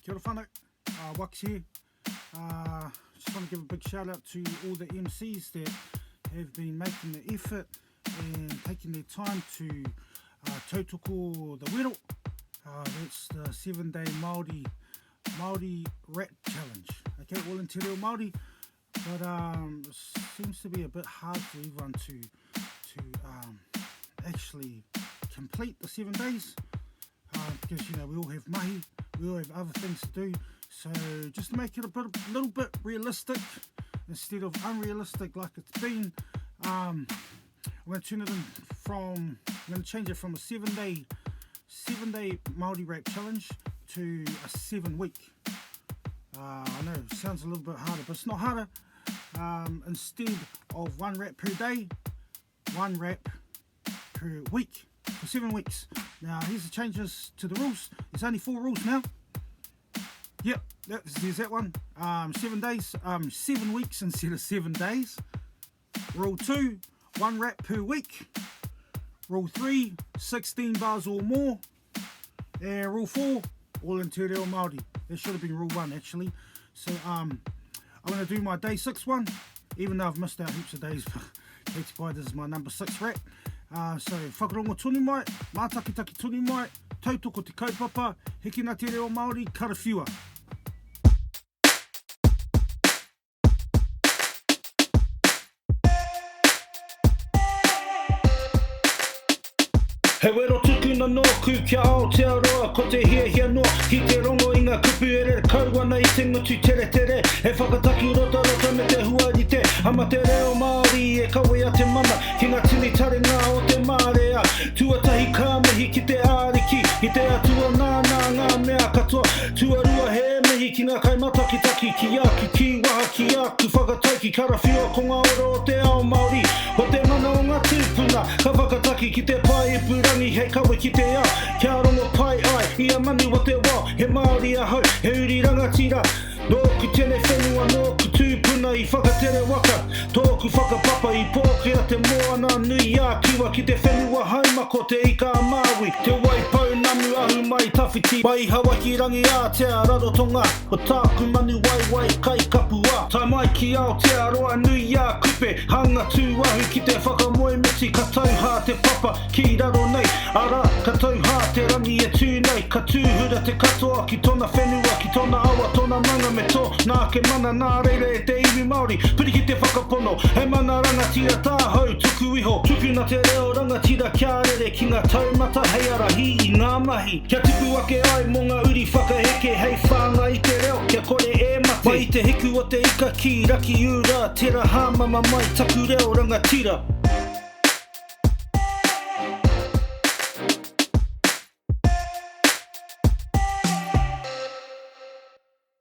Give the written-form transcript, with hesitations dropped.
Kia ora whānau, uh, Wax here. Uh, just want to give a big shout out to all the MCs that have been making the effort and taking their time to uh, tautoko the wero. Uh, that's the 7-day Māori, Māori Rap Challenge. Okay, all in te reo Māori, but um, seems to be a bit hard for everyone to, to um, actually complete the 7 days. Uh, because you know we all have mahi, we all have other things to do. So just to make it a bit, a little bit realistic instead of unrealistic like it's been, um, I'm going to turn it in from, I'm going to change it from a 7-day Māori rap challenge to a 7-week. I know it sounds a little bit harder, but it's not harder. Instead of 1 rap per day, 1 rap per week for 7 weeks. Now here's the changes to the rules. There's only 4 rules now. Yep, there's that one. 7 days, 7 weeks instead of 7 days. Rule 2, 1 rap per week. Rule 3, 16 bars or more. And rule 4, all in te reo Māori. That should have been rule 1 actually. So I'm going to do my day 6 one, even though I've missed out heaps of days. Katie Pai, this is my number 6 rap. So whakarongo tonu mai, mātakitaki tonu mai, tautoko te kaupapa, hikina te reo Māori, karawhiua. He wero tukuna nōku kia Aotearoa, ko te hiahia noa ki te rongo i ngā kupu e rere kau ana i te ngutu teretere, he whakataki rotarota me te huarite, ama te reo Māori e kawea te mana ki ngā tini taringa o te marea. Tuatahi ka mihi ki te Ariki, ki te Atua nāna ngā mea katoa. Tuarua he mihi ki ngā kaimatakitaki, ki āku kīwaha, ki āku whakataukī, karawhiua ko ngā ora o te ao Māori, ko te mana o ngā tūpuna, ka whakataki ki te pae ipurangi hei kawe ki te ao, kia rongo pai ai i a manu o te wao, he Māori ahau, he uri rangatira, nōku tēnei whenua, nōku tūpuna i whakatere waka, tōku whakapapa i pōkea te moana nui ā Kiwa ki te whenua haumako Te Ika a Māui, Te Waipounamu ahu mai tawhiti, mai i Hawaiki Rangiātea Rarotonga, ko tāku manu waiwai kai kapua. Tae mai ki Aotearoa nui ā Kupe, hanga tūahu ki te whakamoemiti ka tauhā te papa ki raro nei, arā, ka tauhā te rangi e tū nei, ka tūhura te katoa ki tōna whenua, ki tōna awa, tōna maunga me tōna ake mana, nā reira e te iwi Māori, piri ki te whakapono, he mana rangatira tāhau tuku iho, tukuna te reo rangatira kia rere ki ngā taumata hei ārahi i ngā mahi, kia tipu ake ai mō ngā uri whakaheke hei whāngai i te reo kia kore e mate. Mai i te hiku o te ika ki Rakiura, tera hāmama mai taku reo rangatira.